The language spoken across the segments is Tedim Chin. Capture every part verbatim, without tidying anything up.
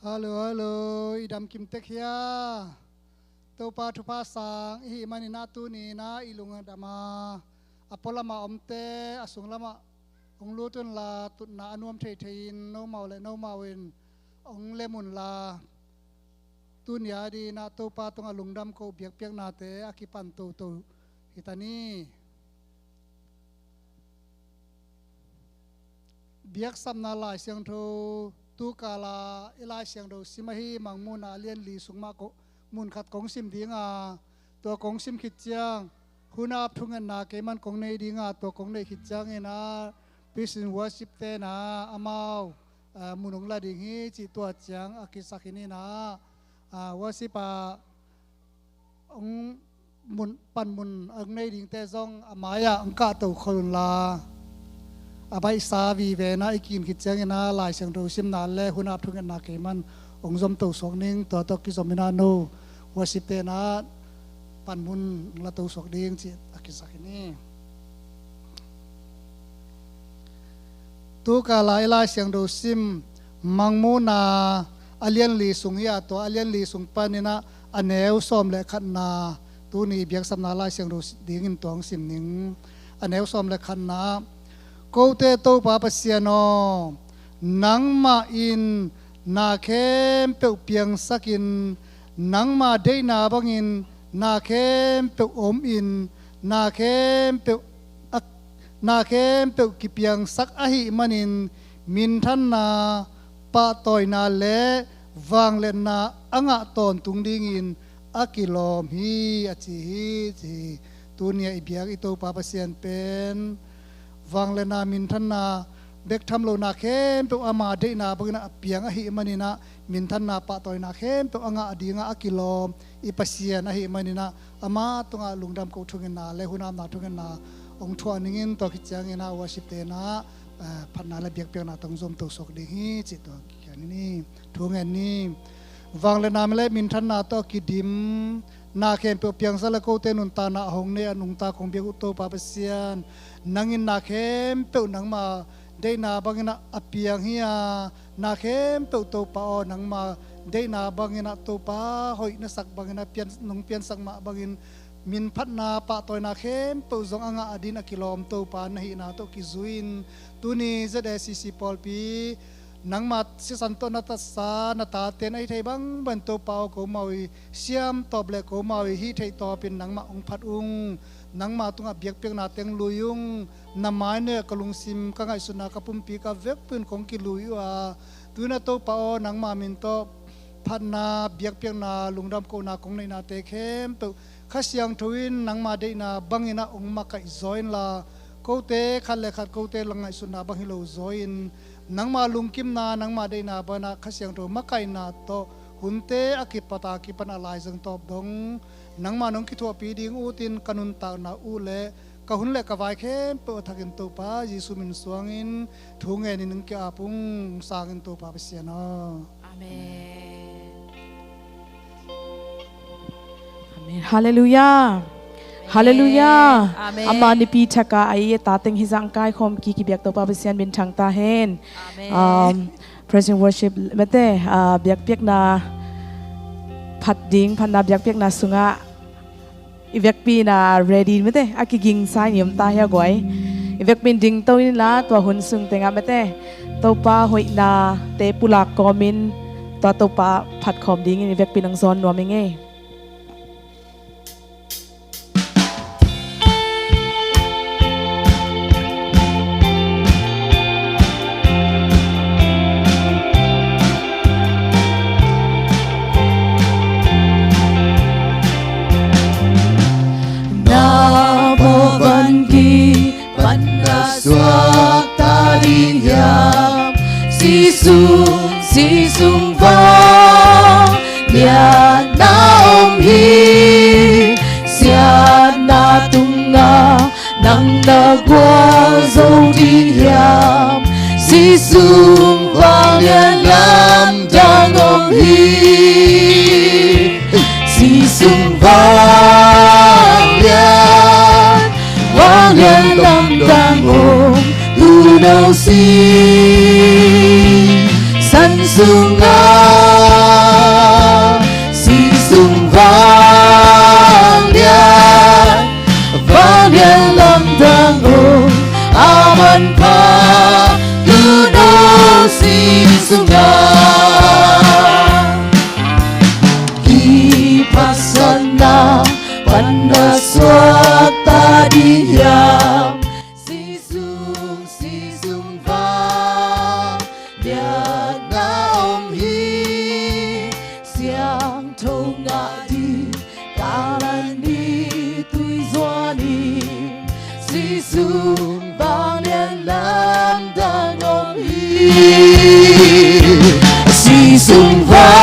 Hallo, hallo, i dam kim tek hia? Topa thupha sang i hih manin ah tuni-in ah i lung a dam a, a pualam a omte, a sunglam ah hong lut unla, tutna a nuam theithei-in nomau le nomau in hong lem unla, tuni a dingin ah Topa tungah lungdam ko biakpiaknate a kipan toto hi ta ni. Biaksapna Lai Siangtho, tu kal a i Lai Siangtho sim ahi Mangmuhna a lian li sung mah ko, mun khat kong sim ding a, tua kong sim khit ciang hun ap thungetna keiman kong nei ding a, tua kong neih khit ciangin ah praise and worship-te'n ah amau, ah, mun hong la ding hi cih tua ciang a kisak hi in ah, ah, worship ah hong mun, panmun a hong nei dingte zong a mai-ah hong kahto khol unla, a baihsa vive-in ah i kikin khit ciangin ah Lai Siangtho simna le hun ap thungetna keiman hong zomto suak ning. Tua tawh kizom in ah no worship-te'n ah panmun hong lato suak ding cih a kisak hi ni. Tu kal a i Lai Siangtho sim Mangmuhna a lian li sung hi a, tua a lian li sung panin ah a neu sawm le khatna tuni biaksapna Lai Siangtho dingin tua hong sim ning. A neu sawm le khatna ah, kote Topa Pasian aw, nangmah in na khempeuh piangsakin, nangma deihna bangin na khempeuh omin, na khempeuh a, na khempeuh kipiangsak ahih manin minthanna, pahtawina le vangliatna a ngah tawntung dingin a kilawm hi, a ci hi, ci hi. Tuni a i biak i Topa Pasian pen vangliatna, minthanna, bek tham lo na khempeuh ama deihna bangin ah a piang ahih manin ah, minthanna, pahtawina khempeuh a ngah dingah a kilawm i Pasian ahih manin ah, ama tungah lungdam ko thungetna le hun apna thungetna hong thuah ningin, tua khit ciangin ah worship-te'n ah, eh, phatna le biakpiakna tawh hong zomto suak ding hi cih tua kigen ni. Thu ngen ni. Vangliatna le minthanna tawh a kidim, na khempeuh piangsak le kote nuntakna a hong nei a nungta kong biak uh Topa Pasian, nang in na khempeuh nangma deihna bangin ah a piang hi a, na khempeuh Topa aw, nangma deihna bangin ah Topa hoih na sak bangin ah pian, nong piansak mah bangin min phatna, pahtawina khempeuh zong a ngah a dingin a kilawm Topa na hihna tawh kizui-in, tuni Z A C C pawlpi nangma sisan tawh na tatsa na tate'n a hih theih bangbang Topa aw, ko mau i siam tawp le ko mau i hih theih tawpin nangmah hong phat ung. Nangma tungah biakpiakna teng lui ung. Na mai nuai-ah ka lungsim, ka ngaihsutna, ka pumpi, ka vekpi-in kong kilui uh a, tu-in ah Topa aw, nangma min tawh phatna, biakpiakna, lungdam kohna kong neihnate khempeuh Kha Siangtho in nangma deihna bangin ah hong makaih zaw inla, kote khat le khat kote la ngaihsutna bang hi lo zaw-in, nangma lungkimna, nangma deihna bangin ah Kha Siangtho makaihna tawh hunte a kipat a kipan a laizang tawp dong nangma nong kithuahpih ding utin, ka nuntakna uh le ka hun le ka vai khempeuh a thakin Topa Jesu min suangin thu ngenin hong ki-ap ung. Sangin Topa Pasian aw. Amen. Amen. Halleluiah. Halleluiah. Amen. Ama nipi thak a ei a ta teng hizah kaikhawm ki, kibiak Topa Pasian minthang ta hen. Amen. Um, praise and worship mate, uh, biakpiakna phat ding, phatna biakpiakna sungah i vekpi in ah ready mate, a kigingsa in i om ta hia guai? I vekpi in dingto inla, tua hun sung tengah mate, Topa hoihnate pulak kawmin tua Topa phat khawm dingin i vekpi in hong zawn nuam ing ei. Na mawh van kipan na suakta ding hiam? Sih sung, sih sung vangliatna om hi. Siatna tungah nang na gualzo ding hiam? Sih sung vanglian lamdang om hi. Sih sung vanglian, vanglian lamdang om, tu no sih san sungah Sing sungah kiphatsakna pan na suak ta ding hiam? Sisung, sisung vangliatna om hi. Siangtho ngah ding kalan ni tui zuan hi. Sisung vangliat lamdang om hi. Sisung vangliat,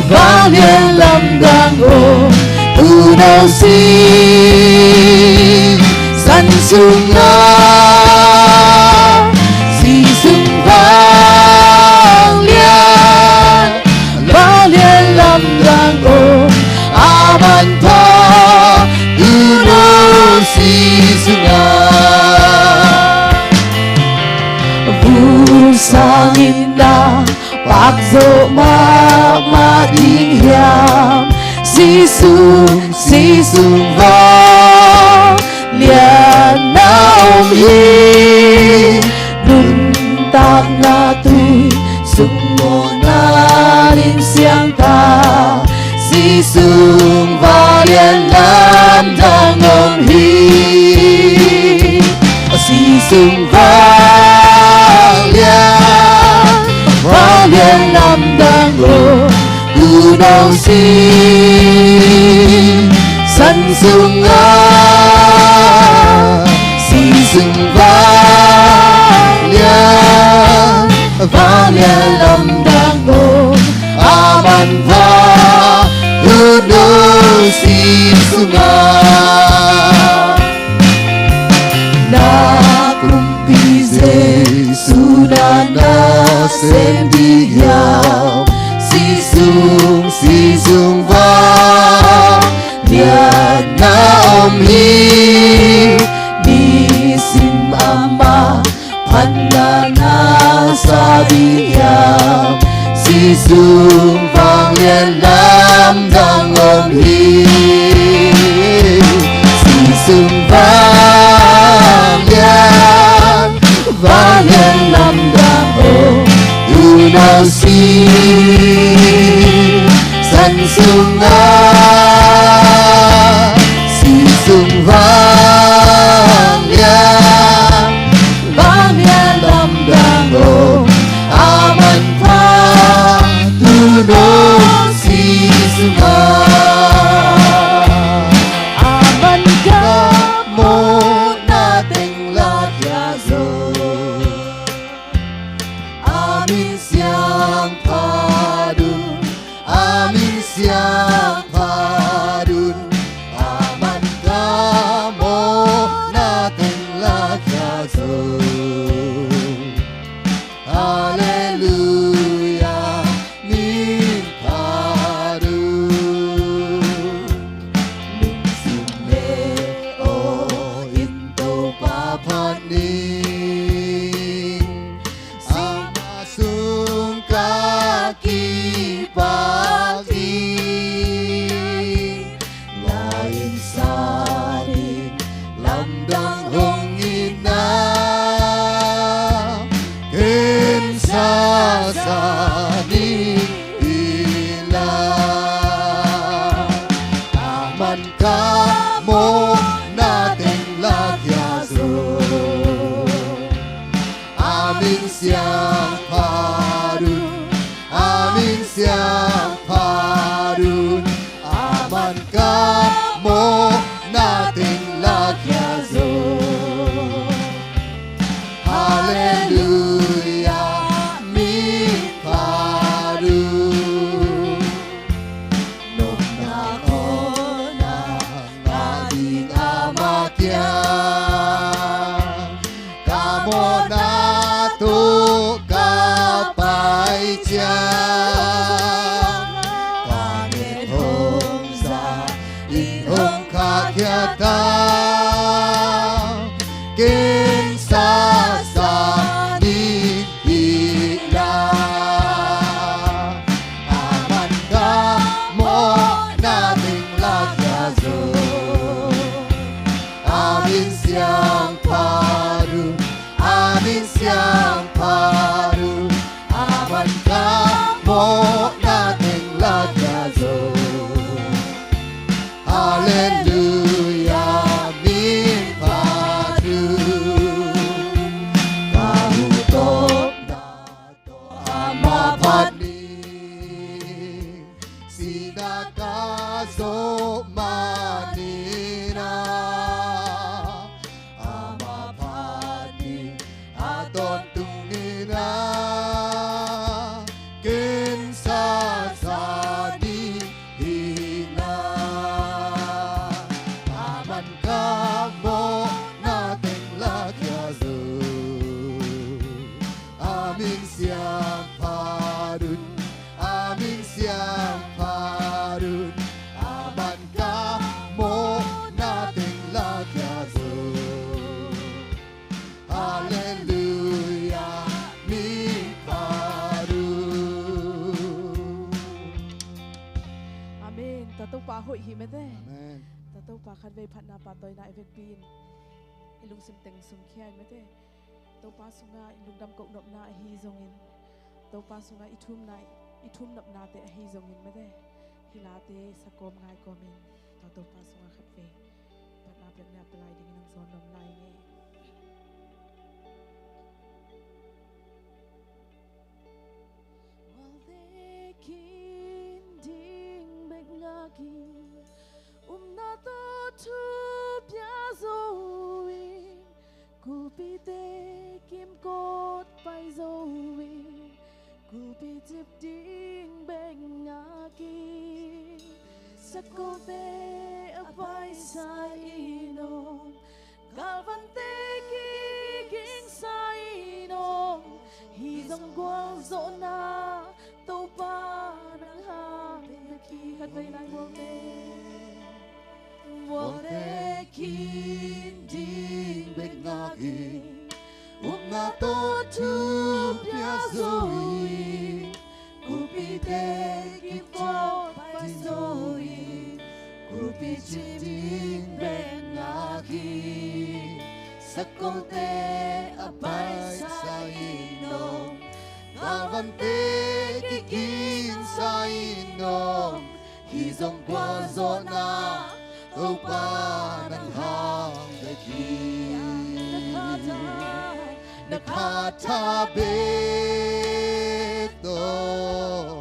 vangliat lamdang om. Tuno sisung, san sungah sisung vangliat, vangliat lamdang om. A manpha tuno sisungah vun sangin na pakzo mahmah ding hiam? Sisung, sisung vangliatna om hi. Nuntakna tui sung mawhna lim siang ta. Sisung vangliat lamdang om hi. Sisung vangliat, vangliat lamdang om. Tuno sisung, san sungah sisung vangliat, vangliat lamdang om. A manpha tuno sisungah na kumpi Jesu na nasem ding hiam? Sisung, sisung vangliatna om hi. Nisim amah phatna na sa ding hiam? Sisung vangliat lamdang om hi. Sisung vangliat, vangliat lamdang om. Tuno sisung, san sungah sisung vangliat, vangliat lamdang om. A manpha tuno sisungah. A man gam mawhna teng lakhia zo. A min siangtho dun, a min siangtho dun. A man gam mawhna teng lakhia zo. Halleluia, min phat un. Lungsim le aw in Topa phat ning. Ama sung ka kipak hi. Lainsa ding lamdang hong itna, ken sasa ni ila. A man gam mawhna teng lakhia zo. A min siangtho dun, a min siangtho dun. A man gam mawhna teng lakhia zo. Halleluia, min phat un. Nopna khawlna ngah ding Ama kiang, ka mawhna tawh ka pai ciang, ka nget hong za ding Halleluia, min phat un. Ka hong tawpna tawh ama phat ning, sihna ka zawh manin ah, ama phat ning a tawntung in ah, ken sa sa ding hi in ah, aman ka mawhna teng lakhia zo. A min siang phat un, a min siang phat un, aman ka mawhna teng lakhia zo. Halleluia, min phat un. Amen. Tua Topa hoih hi mate. Amen. Tua Topa khatvei phatna pahtawina i vekpi in i lungsim teng sungkhia in mate. Topa sungah i lungdam koh nopna ahi zongin, Topa sungah i thumna, i thum nopnate ahi zongin mate, hi late sakawm ngai kawmin tua Topa sungah khatvei phatna pekna pia lai dingin hong zawn nuam lai ing ei. Gualte kin ding bek ngakin, upna tawh thu pia zo in, kulpite kimkot pai zo in, kulpi cip ding bek ngakin, sakolte a paisa in om, galvante kigingsa in om, hih zong gualzawhna Topa nang hang bek hi. Khatvei lai gualte, gualte kin ding bek ngakin, upna tawh thu pia zo in, kulpite kimkot pai zo in, kulpi cip ding bek ngakin, sakolte a paisa in om, galvante kigingsa in om, hih zong gualzawhna Topa nang hang bek hi. Na khat a, na khat a bek tawh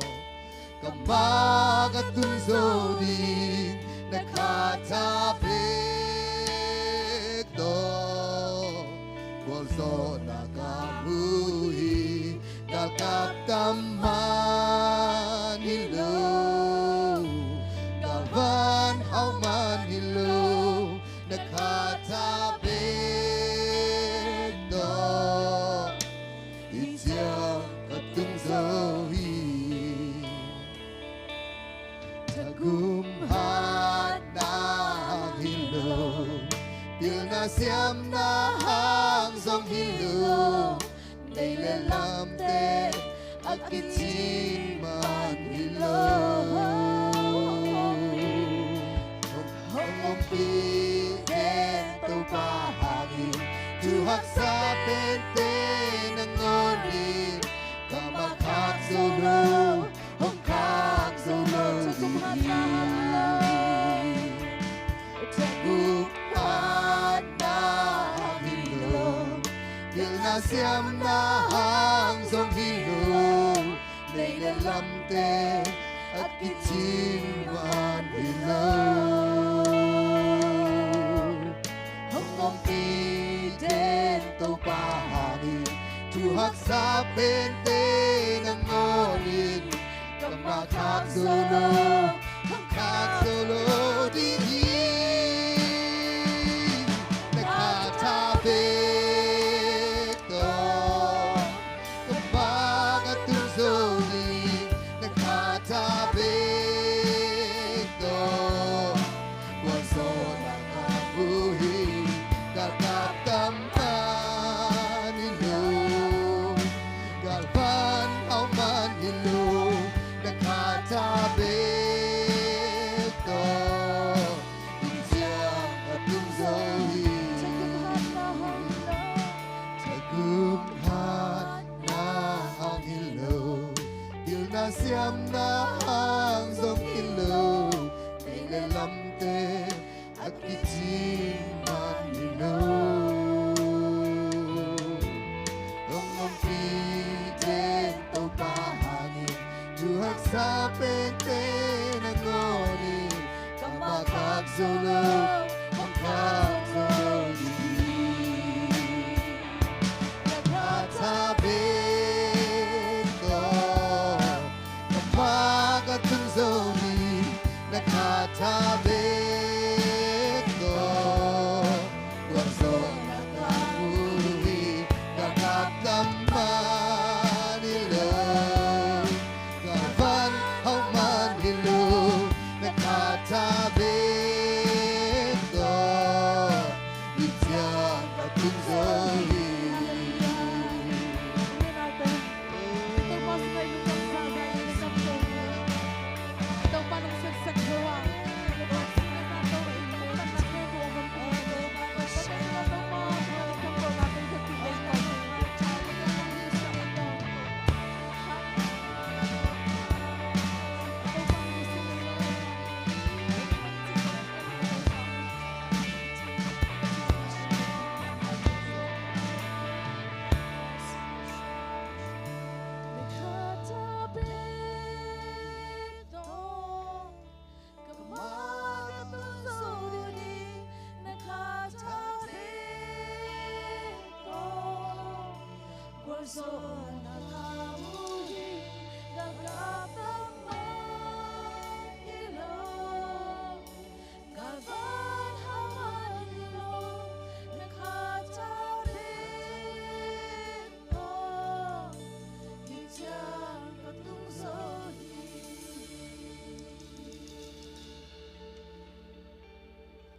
ka mah ka tun zo ding, na khat a bek tawh gualzawhna ka mu hi. Galkap tam man hi lo, galvan hau man hi lo, na khat a bek tawh i ciang ka tung zo hi. Thagum hatna hang hi lo, pilna siamna hang zong hi lo, nei le lamte a kicing man hi lo. Hong ompih den Topa hangin, thu haksa pente nangawn in, kammal khak zo lo, hong khak zo lo ding hi. Thagum hatna hang hi lo, pilna siamna hang zong hi lo, nei le lamte a kicing man hi lo. Hong ompih den Topa hangin, thu haksa pente nangawn in, kammal khak zo lo, hong khak zo lo ding hi. Na khat a bek tawh ka mah ka tun zo ding, na khat a bek tawh gualzawhna ka mu hi. Galkap tam man hi lo, galvan hau man hi lo, na khat a bek tawh i ciang ka tung zo hi. Thagum hatna hang hi lo, pilna siamna hang zo lo, hong khak zo ding hi. Na kha tha bek tawh, ka pha ka tun zo ding. Na kha tha bek tawh, gualzawhna ka mu hi. Galkap tam man hi lo, galvan hauh man hi lo, na kha tha bek tawh, hih ciang ka tun zo hi.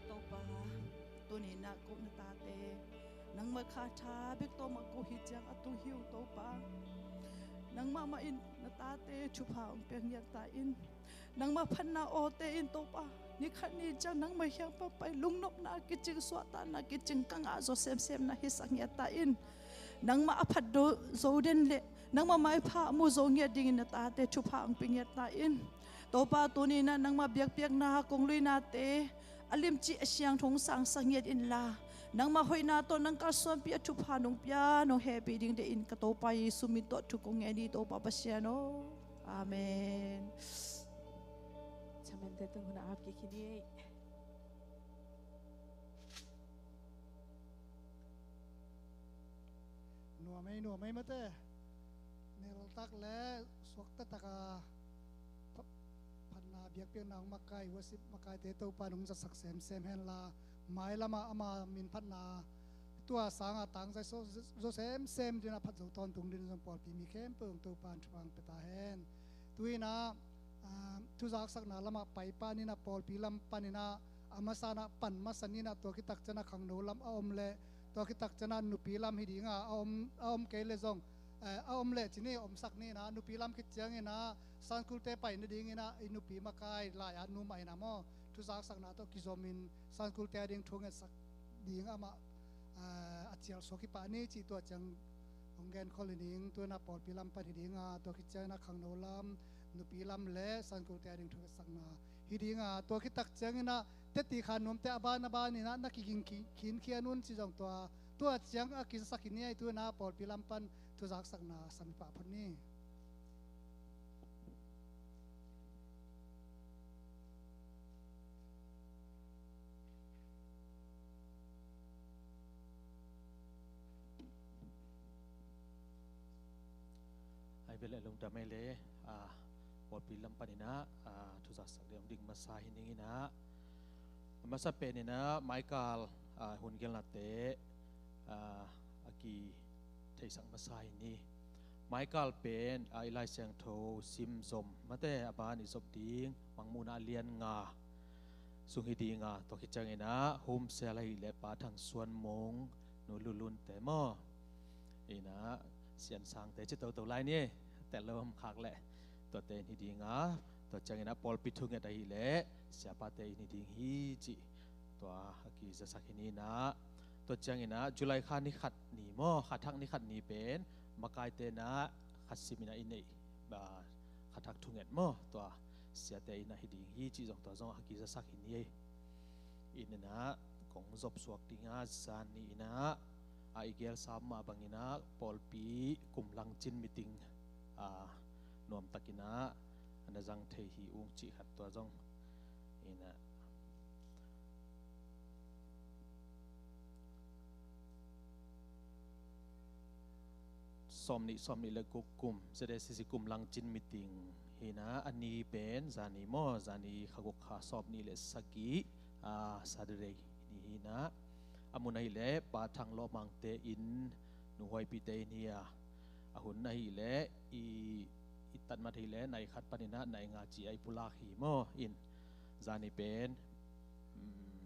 Topa, tuni-in ah ko na tate nangmah kha tha bek tawh mah ko hi ciang a tung hi uh Topa. Nangmah mah in na tate thupha hong pia ngiat ta in. Nangmah phatna awte in Topa, ni khat ni ciang nangmah hiang pan pai lungnopna kicing, suahtakna kicing, ka ngah zaw semsemna hisak ngiat ta in. Nangmah a phat zo den le nangmah maipha a mu zo ngiat dingin na tate thupha hong pia ngiat ta in. Topa, tuni-in ah nangmah biakpiakna kong luinate a limci a siangtho hong sangsak ngiat inla, nangmah hoihna tawh nang kalsuanpi a thupha nong pia nong hehpih ding deih in ka Topa Jesu min tawh thu kong ngen hi Topa Pasian aw. Amen. Chairman-te tungah hun a ap kik hi ni. Nuam ei, nuam ei mate. Neltak le suakta taka pha-, phatna biakpiakna hong makai, worship makaite Topa in hong zatsak semsem henla, mailamah ama min phatna tua sanga tangzai zo, zo semsem dingin a phat zo tawntung dingin zong pawlpi mi khempeuh hong Topa in thupha hong pia ta hen. Tu-in ah, ah, thuzaksakna lamah paipa ni-in ah pawlpi lam panin ah a masa-in ah pan masa ni-in ah tua kitak ciangin ah khangno lam a om leh, tua kitak ciangin ah nupi lam hi dinga a om, a om kei leh zong, eh, a om leh ci ni, omsak ni-in ah nupi lam khit ciangin ah Sunday school-te pai nadingin ah i nupi makai lai-at nu mah in ah maw, thuzaksakna tawh kizomin Sunday school-te ading thu ngetsak ding amah, eh, a cialsuak hi pah ni cih tua ciang hong genkhol hi ning. Tu-in ah pawlpi lam pan hi dinga, tua khit ciangin ah khangno lam, nupi lam le Sunday school-te ading thu ngetsakna hi dinga, tua khit tak ciangin ah teti kha nuamte a ban a banin ah na kiging khin, khin khia un ci zong tua, tua ciang a kizasak hi ni ei. Tu-in ah pawlpi lam pan thuzaksakna sam hi pah phot ni. Ai bel a lungdam ei le, ah, pawlpi lam panin ah, ah, thuzasak ding, ding masa hi ning in ah. A masa penin ah Michael, ah, hun gelnate, ah, a kitheisak masa hi ni. Michael pen, ah, i Lai Siangtho sim zom mate, a ban i zop ding Mangmuhna a lian nga sung hi dinga, tua khit ciangin ah Hum Sel ahih leh Pa Thang Suan Mung, Nu Lulunte maw. In ah Sian Sangte ci toto lai ni, tel lo om khak leh. Tuate in hi dinga, tua ciangin ah pawlpi thunget ahih leh siapate in hi ding hi cih tua a kizasak hi ni in ah. Tua ciangin ah July kha ni khat ni maw, kha thak ni khat ni pen makaite in ah khat simin ah i neih, ah, kha thak thunget maw, tua siate in ah hi ding hi cih zong tua zong a kizasak hi ni ei. In ah kong zopsuak dinga, zan ni in ah, a i gelsa mah bangin ah pawlpi kum langcin meeting, ah, nuamtakin ah na zang thei hi ung cih khat tua zong in ah. sawmnih, sawmnih le guk kum, ZACC kum langcin meeting hi-in ah, a ni pen zani maw, zani kha guk kha sawmnih le sagih, ah, Saturday ni hi-in ah, a mun ahih leh Pa Thang Lawh Mangte inn, Nu Huaipite inn hi a, a hun ahih leh i, i tatmat ahih leh nai khat panin ah nai nga ci a i pulak hi maw. In zani pen, um,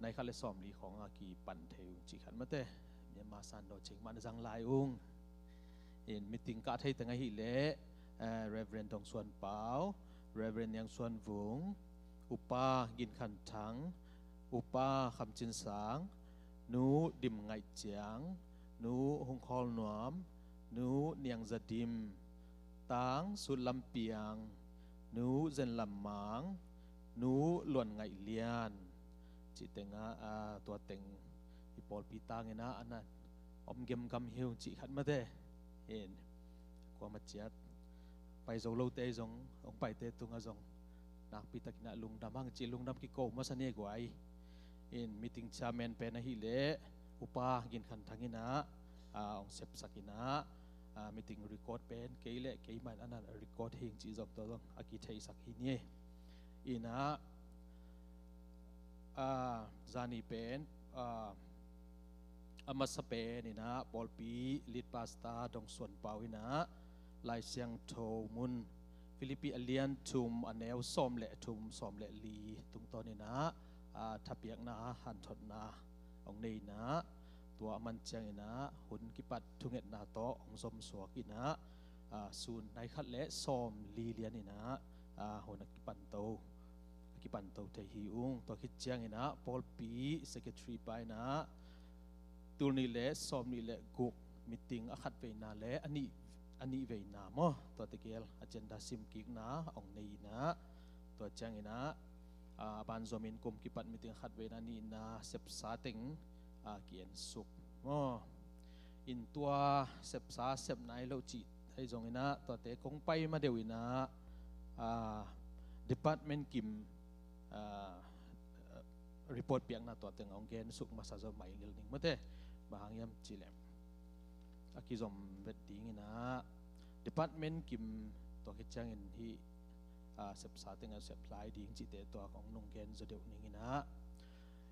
nai khat le sawmli khawng a kipan thei ung cih khat mate. Myanmar Sandawching man zang lai ung. In meeting kah thei teng ahih leh, eh, Reverend Dong Suan Pau, Reverend Niang Suan Vung, Upa Gin Khan Thang, Upa Kham Cin Sang, Nu Dim Ngaih Ciang, Nu Hung Khawl Nuam, Nu Niang Za Dim, Tang Sut Lam Piang, Nu Zen Lam Mang, Nu Luan Ngaih Lian, cih teng ah, ah, tua teng i pawlpi tangin ah a na om gemgam hi ung cih khat mate. In kuamah ciat pai zo lote zong, hong paite tungah zong nakpi takin ah lungdam hang cih lungdam kiko masa ni guai. In meeting chairman pen ahih leh Upa Gin Khan Thang in ah, ah, hong sepsak in ah, ah, meeting record pen kei le kei mah in a na record hi ing cih zong tua zong a kitheisak hi ni. In ah, ah, zani pen, ah, a masa pen in ah pawlpi lead pastor Dong Suan Pau in ah Lai Siangtho mun Philippi a lian thum, a neu sawm le thum, sawm le li tungtawn in ah, ah, thapiakna, hanthotna hong nei in ah, tua a man ciangin ah hun kipat thungetna tawh hong zom suak in ah, ah, sun nai khat le sawmli lian in ah, ah, hun a kipan to, a kipan to thei hi ung. Tua khit ciangin ah pawlpi secretary pa in ah tul nih le sawmnih le guk meeting a khat veina le a nih, a nih veina maw, tuate gel agenda simkikna hong nei in ah, tua ciangin ah, ah, a banzom in kum kipat meeting a khat veina, a nihna sepsa teng, ah, ki-ensuk maw. In tua sepsa sep nai lo cih ahi zongin ah tuate kong pai ma deuh in ah, ah, department kim, ah, report piakna tua teng hong gensuk masa zaw mai lel ning mate. Bang hang hiam cih leh a kizom vet ding in ah department kim tua khit ciangin hih, ah, sepsa teng a sep lai ding cihte tua kong nung gen zaw deuh ning in ah.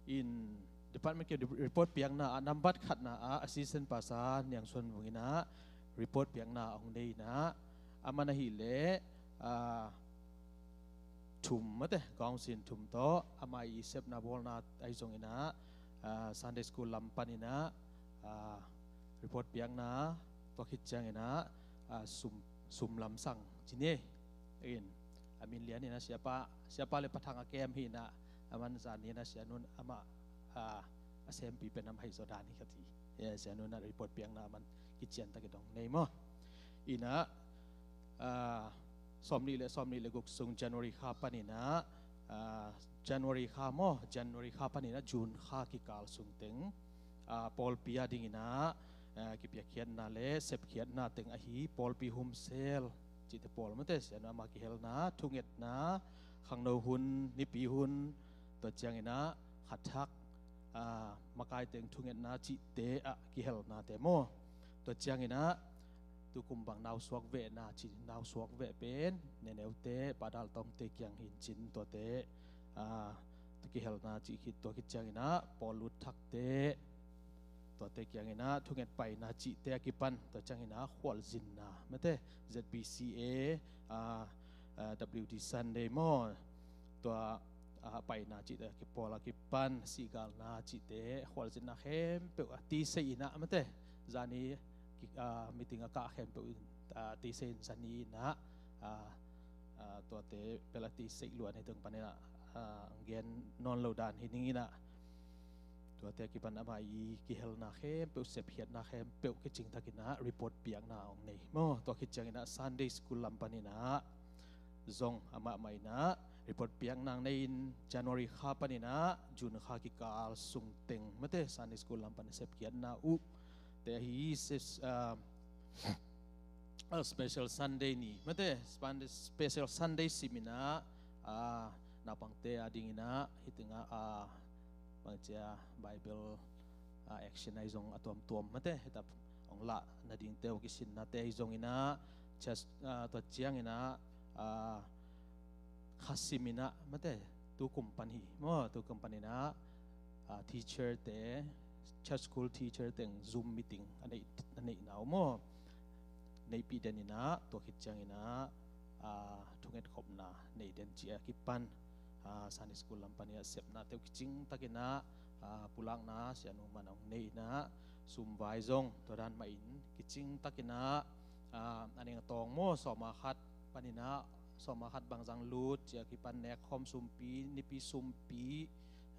In department kim report piakna ah nambat khatna ah assistant pastor Niang Suan Vung in ah report piakna hong nei in ah, a man ahih leh, ah, thum mate, council thum tawh amah i sepna bawlna ahi zongin ah, ah, Sunday school lam panin ah, ah, report piakna, tua khit ciangin ah, ah, sum, sum lamsang ci ni. In a min lian in ah Siapa, Siapa le Pa Thang a kem hi in ah, a man zan in ah Sia Nun amah, ah, a sempi pen amah hi zaw dan hi kha ti. Ya, Sia Nun ah report piakna a man kician takin hong nei maw. In ah, ah, sawmnih le sawmnih le guk sung January kha panin ah, ah, January kha maw, January kha panin ah June kha kikal sung teng, ah, pawlpi a dingin ah, ah, kipiakkhiatna le sepkhiatna teng ahi pawlpi humsel cihte pawl mate, Sia Nun amah kihelna, thungetna, khangno hun, nipi hun, tua ciangin ah khathak, ah, makai teng thungetna cihte ah kihelnate maw. Tua ciangin ah tukum bang nausuak vehna ci, nausuak veh pen neneute, Pa Dal Tawngte kiang hi in cin, tuate, ah, kihelna cih khit, tua khit ciangin ah pawl lut thakte, tuate kiangin ah thunget paina cihte a kipan, tua ciangin ah khualzinna mate, Z B C A, ah, ah, W D Sunday maw, tua, ah, paina cihte a kipawl a kipan, sihgalna cihte, khualzinna khempeuh a tisei in ah mate, zani ki, ah, meeting a kah khempeuh in, ah, tisei in zani in ah, ah, ah, tuate bel a tisei luan hi tung panin ah, ah, gen nawn lo dan hi ning in ah, tuate a kipan amah i kihelna khempeuh, sepkhiatna khempeuh kicing takin ah report piakna hong nei maw. Tua khit ciangin ah Sunday school lam panin ah zong amah mah in ah report piakna hong nei in, January kha panin ah June kha kikal sung teng mate, Sunday school lam panin sepkhiatna uh te ahi ses, ah, ah, special Sunday ni mate, Sunday, special Sunday sim in ah, ah, naupangte a dingin ah hih teng ah, ah, bang ci a, Bible, ah, action ahi zong a tuamtuam mate, hita hong lah nadingte uh kisinnate ahi zonginah, church, ah, tua cianginah, ah, khasim inah mate, tu kum pan hi maw, tu kum pan inah, ah, teacher te, church school teacher teng Zoom meeting a neih, a neihna uh maw, neihpih den inah, tua khit cianginah, ah, thungetkhopna nei den ci a kipan, ah, Sunday school lam pan inah sepnate uh kicing takinah, ah, pulakna sianu man hong nei inah, sum vai zong tua dan mah in kicing takinah, ah, a neng a tawng maw, sawma khat paninah, sawma khat bangzang lut ci a kipan nekkhawm sumpi, nipi sumpi,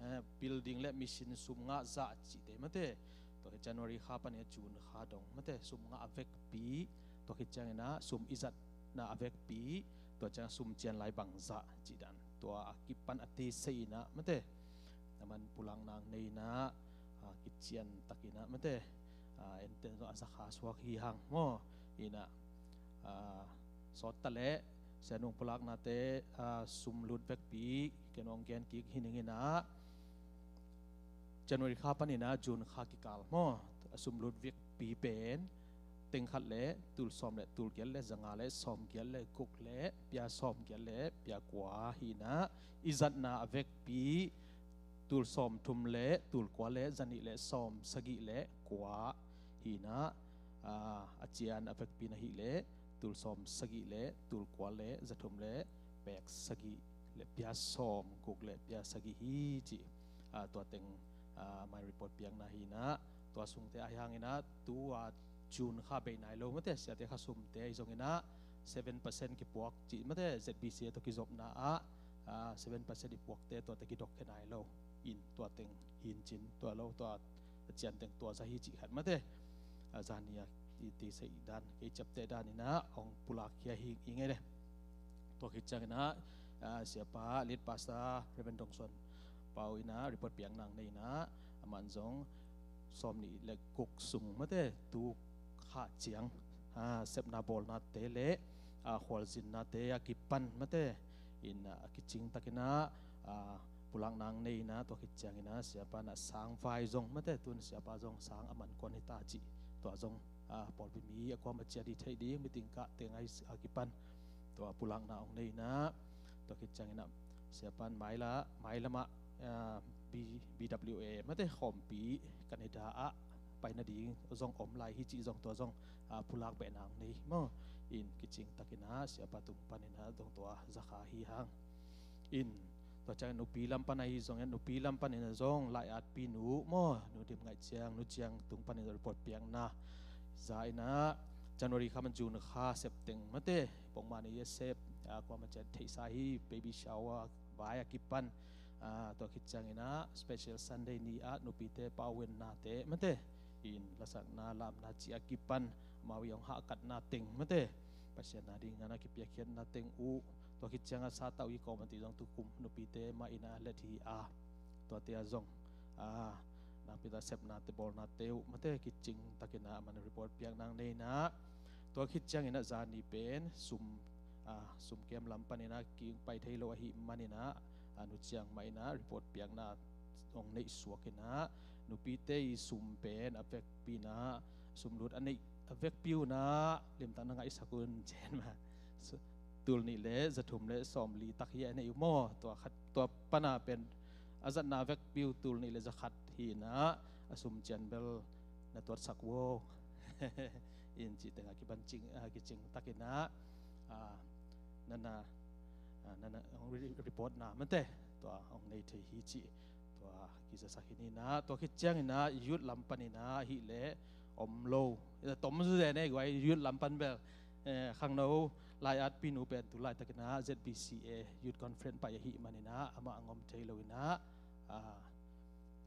eh, building le mission sum ngah zah cihte mate. Tua hi January kha paninah June kha dong mate, sum ngah a vekpi, tua khit cianginah sum i zatna a vekpi, tua ciang sum cian lai bangzah cih dan. Tua a kipan a tesei inah mate, a man pulakna nei inah, ah, kician takinah mate, ah, enten zong a zakha suak hi hang maw. Inah, ah, sawt taleh sianu pulaknate, ah, sum lut vekpi ken hong gen kik hi ning inah, January kha paninah June kha kikal maw, a sum lut vekpi pen teng khat le tul sawm le tul giat le zanga le sawm giat le guk le pia sawm giat le pia kua hi inah, i zatna a vekpi tul sawm thum le tul kua le zanih le sawm sagih le kua hi inah, ah, a cian a vekpi na hih le tul sawm sagih le tul kua le zathum le pek sagih le pia sawm guk le pia sagih hi cih, ah, tua teng, ah, my report piakna hi inah, tua sungte ahi hanginah tu a June kha bei nai lo mate, siate kha sumte ahi zonginah seven percent kipuak cih mate, Z B C A tawh kizopna ah, ah, seven percent i puakte tuate kidok khia nai lo in tua teng hin cin tua lo, tua a cian teng tua za hi cih khat mate. A zani a i ti sei dan kei ciapteh dan inah hong pulak khia hi i ngei le. Tua khit cianginah, ah, siapa lead pastor Reverend Dong Suan Pau inah report piakna nei inah, a man zong sawm nih le guk sung mate, tu kha ciang, ah, sepna bawlnate le, ah, khualzinnate a kipan mate, in, ah, a kicing takinah, ah, pulakna nei inah, tua khit cianginah siapa na sang vai zong mate, tun siapa zong sang a man kuan hi ta cih, tua zong, ah, pawlpi mi a kuama ciat i theih ding meeting kah teng a kipan tua pulakna hong nei inah, tua khit cianginah siapa in maila, mailamah, ah, B, B W A mate khawmpi Canada ah pai nading zong om lai hi cih zong tua zong, ah, pulak behna hong nei maw. In kicing takinah siapa tung paninah zong tua zakha hi hang. In tua ciang nupi lam pan ahi zongin nupi lam paninah zong lai-atpi nu maw, Nu Dim Ngaih Ciang, Nu Ciang tung panin report piakna za inah January kha man June kha sep teng mate, pongmah ni a sep, ah, kuama ciat theihsa hi, baby shower vai a kipan, ah, tua khit cianginah special Sunday ni ah nupite pauvennate mate, in lasakna lamna ci a kipan amau i hong hahkatna teng mate, Pasian na ding nana kipiakkhiatna teng uh, tua khit cianga sa tau i kawm a ti zong tu kum nupite mah inah let hi a, tuate a zong, ah, nakpita sepnate bawlnate uh mate kicing takinah a man report piakna nei inah, tua khit cianginah zani pen sum, ah, sum kem lam paninah kingpai thei lo ahih maninah, ah, Nu Ciang mah inah report piakna hong neih suak inah, nupite i sum pen a vekpi inah, sum lut a neih a vekpi unah limtak na ngaihsak un cen mah. Tul nih le zathum le sawmli tak hi a neih uh maw, tua khat, tua pana pen a zatna a vekpi uh tul nih le zakhat hi inah, a sum cian bel na tuatsak uh aw. In cih tengah kipan cing, ah, kicing takinah, ah, nana, ah, nana hong re-, report na mate, tua hong nei thei hi cih, tua kizasak hi inah, tua khit cianginah youth lam paninah ahih leh om lo, tom zu zen e guai youth lam pan bel, eh, khangno lai-atpi nu pen tu laitakinah Z B C A Youth Conference pai ahih maninah amah a ngom thei lo inah, ah,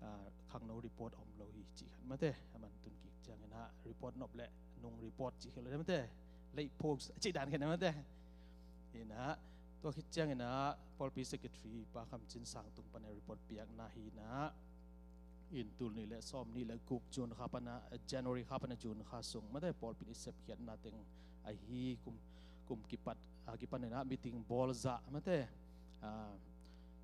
ah, khangno report om lo hi cih khat mate, a man tun kik cianginah report nop le nung report cih khat lo mate, late post cih dan khat mate. Inah, tua khit cianginah pawlpi secretary Pa Kham Cin Sang tung panin report piakna hi inah, in tul nih le sawm nih le guk June kha pana, January kha pana June kha sung mate, pawlpi nih sepkhiatna teng ahi kum, kum kipat, ah, kipan inah meeting bawl zah mate, ah,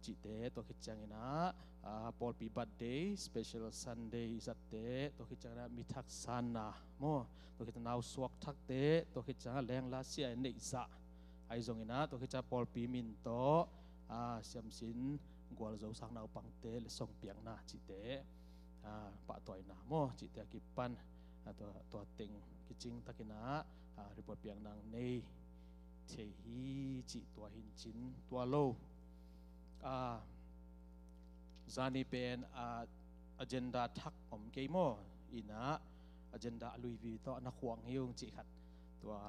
cihte, tua khit ciangin ah, ah, pawlpi birthday, special Sunday i zatte, tua khit ciangin ah mi thak sanna maw, tua khit ciangin ah nau suak thakte, tua khit ciangin ah lengla sia neihzah, ahi zongin ah tua khit ciangin ah pawlpi min tawh, ah, siamsin gualzo sang naupangte letsong piakna cihte, ah, pahtawina maw, cihte a kipan, ah, tua, tua teng kicing takin ah, ah, report piak nang nei thei hi cih tua hi in cin, tua lo. Ah, zani pen, ah, agenda thak om kei maw, in ah agenda a lui vive tawh na khuang hi ung cih khat. Tua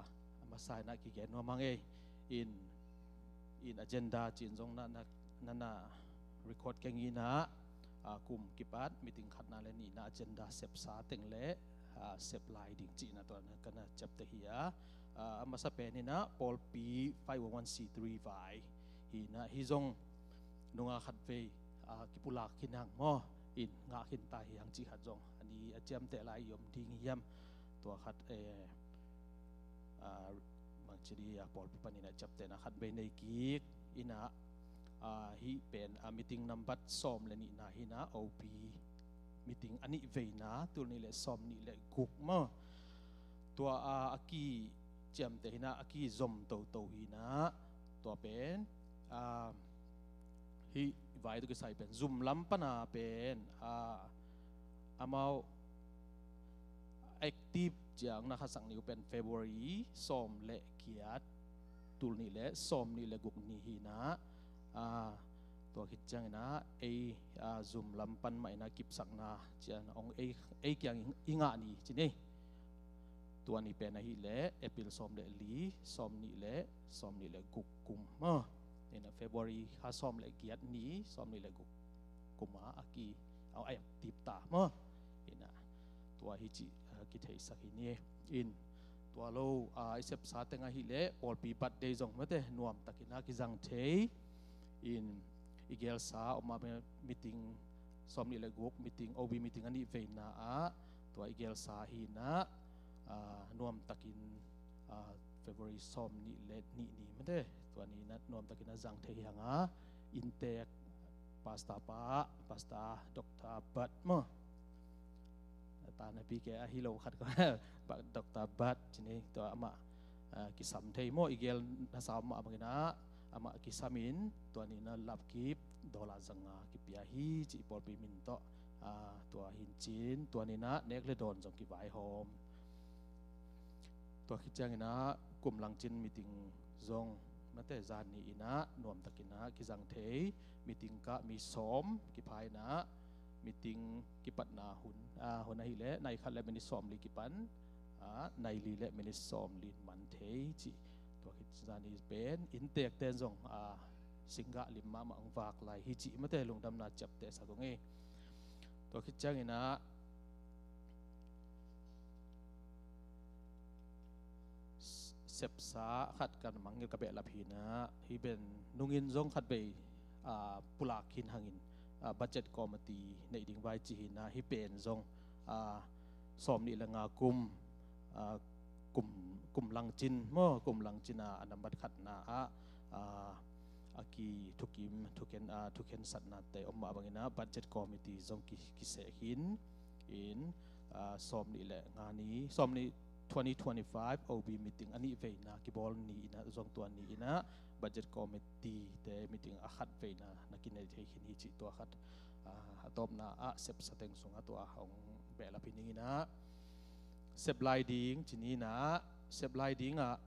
a masa in ah kigen nuam hang ei. In, in agenda cin zong na, na, na, na record keng in ah, ah, kum kipat meeting khatna le nihna agenda sepsa teng le, ah, sep lai ding cihna tua na ka na ciamteh hi a. Ah, a masa pen in ah pawlpi five oh one C three vai hi in ah, hi zong nunga khatvei, ah, kipulak khin hang maw, in ngah khin ta hi hang cih khat zong a ni a ciamteh lai i om ding hiam? Tua khat, eh, ah, bangci dih a pawlpi panin ah ciamtehna khatvei nei kik in ah, ah, hih pen, ah, meeting nambat sawm le nihna hi in ah, O B meeting a nihveina, tul nih le sawm nih le guk maw. Tua, ah, a kiciamteh hi in ah, a kizom toto hi in ah, tua pen, ah, hih vai tawh kisai pen zum lam pana pen, ah, amau active ciang na khasak ni uh pen February sawm le giat, tul nih le sawm nih le guk ni hi in ah, ah, tua khit ciangin ah ei, ah, zum lam pan mah in ah kipsakna ciang ong ei, ei kiang i ngah ni ci ni. Tua ni pen ahih leh April sawm le li, sawm nih le, sawm nih le guk kum maw. In ah February kha sawm le giat ni, sawm nih le guk kum a a ki, a, a active ta maw. In ah tua hi cih, ah, kitheisak hi ni. In tua lo, ah, i sepsa teng ahih leh pawlpi birthday zong mate nuam takin ah kizang thei. In i gelsa om a meeting sawm nih le guk meeting, O B meeting a nihveina ah tua i gelsa hi in ah, ah, nuam takin, ah, February sawm nih le nih ni mate, tua ni in ah nuam takin ah zang thei hi hang a, inntek pastor pa, Pastor Doctor Bat maw. A ta na pi ke ahi lo khat ko, Doctor Bat ci ni, tua amah, ah, kisam thei maw, i gel na sa mah bangin ah amah kisam in, tua ni in ah lapkip dollar zanga kipia hi ci, pawlpi min tawh, ah, tua hi in cin, tua ni in ah nek le dawn zong kivaihawm. Tua khit ciangin ah kum langcin meeting zong mate zan ni in ah nuam takin ah kizang thei, meeting kah mi sawm kipha in ah, meeting kipatna hun, ah, hun ahih leh nai khat le minit sawm li kipan, ah, nai li le minit sawm li man thei ci. Tua khit zan ni pen inntek ten zong, ah, singgah lim mahmah ang vak lai hi ci mate lungdamna ciamteh sak ung ei. Tua khit ciangin ah sepsa khat kan mangngilh ka behlap hi in ah, hih pen nungin zong khatvei, ah, pulak khin hangin, ah, budget committee neih ding vai ci hi in ah, hih pen zong, ah, sawm nih le nga kum, ah, kum, kum langcin maw, kum langcin a, a nambat khatna ah, ah, a ki thukim, thuken, ah, thukhensatnate om mah bangin ah budget committee zong ki, kiseh khin in, ah, sawm nih le nga ni, sawm nih twenty twenty-five O B meeting a nihveina kibawl ni in ah zong tua ni in ah budget committee te meeting a khatveina na kinei thei khin hi ci, tua khat, ah, a tawpna ah sepsa teng sungah tua hong behlap hi ning in ah, sep lai ding ci ni in ah, sep lai ding ah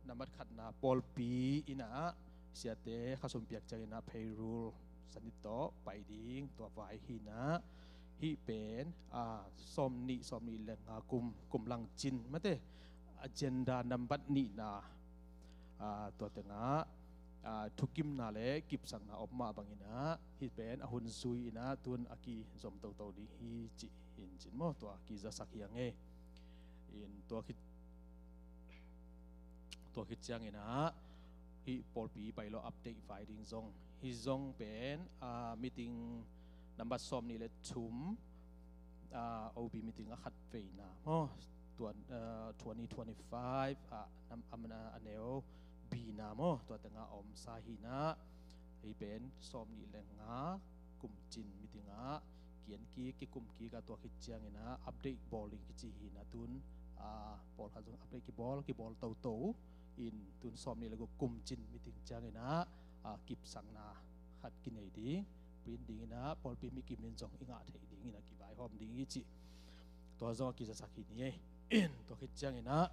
nambat khatna pawlpi in ah siate khasum piak ciangin ah payroll sanit tawh pai ding, tua vai hi in ah, hih pen, ah, sawm nih, sawm nih le nga kum, kum langcin mate agenda nambat nihna, ah, tua tengah, ah, thukimna le kipsakna om mah bangin ah hih pen a hun zui in ah tun a kizom toto ding hi cih hi in cin maw, tua kizasak hi hang ei. In tua khit, tua khit ciangin ah hih pawlpi bylaw update vai ding zong, hih zong pen, ah, meeting nambat sawm nih le thum, ah, O B meeting a khatveina maw, tua, ah, twenty twenty-five ah, nam, am, ah, a neu bina maw, tua tengah a omsa hi in ah, Hei pen sawm nih le nga kum cin meeting ah kian kik, kikum kik a, tua khit ciangin ah update bawl ding kici hi na tun, ah, pawlkhat zong update kibawl, kibawl toto in tun sawm nih le guk kum cin meeting ciangin ah, ah, kipsakna khat kinei ding, print dingin ah pawlpi mi kim in zong i ngah theih dingin ah kivaihawm ding hi ci. Tua zong a kizasak hi ni ei. Tua khit ciangin ah